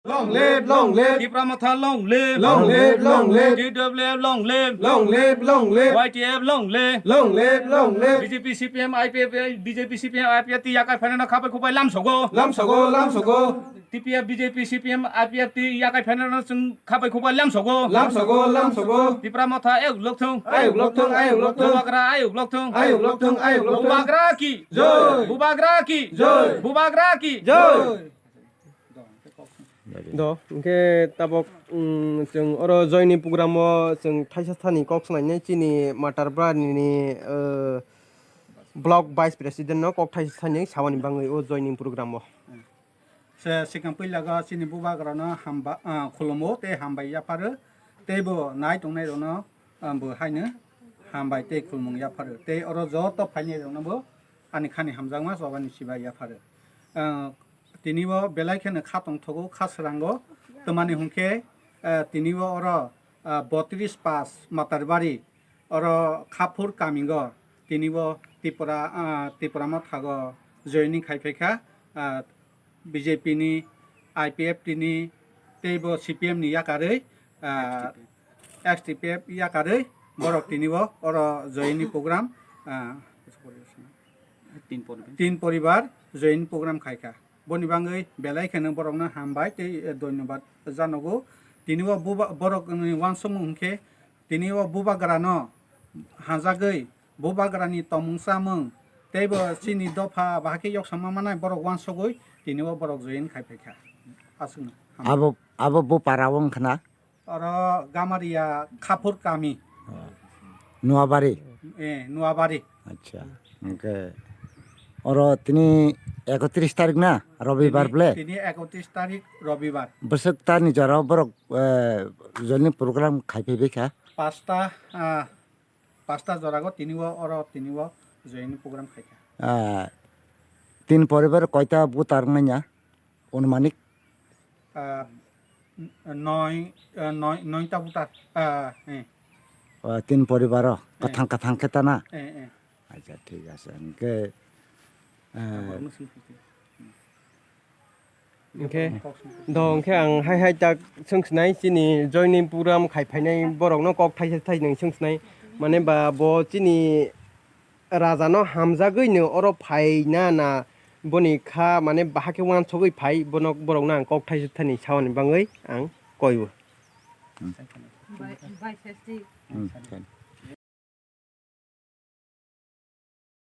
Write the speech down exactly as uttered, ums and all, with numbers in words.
Long live, long live. Tipra Motha long live. Long live, long live. T W F long live. Long live, long live. Y T F long live. Long live, long live. B J P, C P M, I P F, B J P, C P M, I P F T yakai phainano khapai khupai lamsogo. Lamsogo, lamsogo. T P F, B J P, C P M, I P F T yakai phainano chwng khapai khupai lamsogo. Lamsogo, lamsogo. Tipra Motha ayuk lokthung. Ayuk lokthung, ayuk lokthung. Bubagra ayuk lokthung. Ayuk lokthung, ayuk lokthung. Bubagra ki. Joi. Bubagra ki. Joi. Bubagra ki. Joi. Do, hwnkhe tabok, mm, chwng oro joini program o chwng thaisa thani kok swnainai chini Matarbrani ni, eh, block vice president no kok thaisa thani sabani bangwi o joining program o. Se sikang puila go chini bubagrano hamba, ah, khulumo tei hambai yapharo tei bo nai tongnai rokno, ah, bo haino hambai tei khulumung yapharo tei oro joto phainai rokno bo ani khani hamjakma chobani chibai yapharo. Ah, tini bo belai kheno kha tongthogo, kha swrango, twmani hwnkhe, ah, tini bo oro, ah, botris pas Matarbari oro Khaphur kamingo tini bo Tripura, ah, Tripura mothago joining khai phaikha, ah, B J P ni, I P F T ni tei bo C P M ni yakarwi, ah, X T P F yakarwi borok tini bo oro joining program, ah, Tin poribar. Tin poribar join program khaikha. Boni bangwi belai kheno borokno hambai tei, eh, dhonyobad janogo. Tini o buba-, borokni uansukmung hwnkhe tini o bubagrano hanjagwi bubagrani tongmung chamung tei bo chini dopha bahai khe yoksa ma manai borok uansugwi tini o borok join khai phaikha. Aswkno. Abo, abo bupara wng khna? Oro Gamaria Khaphur kami. Nuabari? Eh, Nuabari. Acha. Hwnkhe oro tini ekotris tarik na? Robibar ble? Tini ekotris tarik Robibar. Bwswk ta ni jora borok, eh, joining program khai phai kha? Pasta, ah, pasta jora go tini o oro tini o joining program khai kha. Ah, tin poribar koita voter wngmanya? Anumanik? Ah, noi, ah, noi, noita voter. Ah, eh. O, tin poribaro, eh, kathang kathang khe tana? Eh, eh. Acha, thik ase. Hwnkhe, eh, hwnkhe, do hwnkhe ang hai hai tak swngsinai chini joining program khai phainai borokno kok thaisa thainwi swngsinai. Mane ba bo chini Raja no hamjagwi no oro phai na na boni kha mane bahai khe uansugwi phai bono borok no ang kok thaisa thani saoni bangwi ang koi o. Hmm. Bai, bai, sesti. Hmm.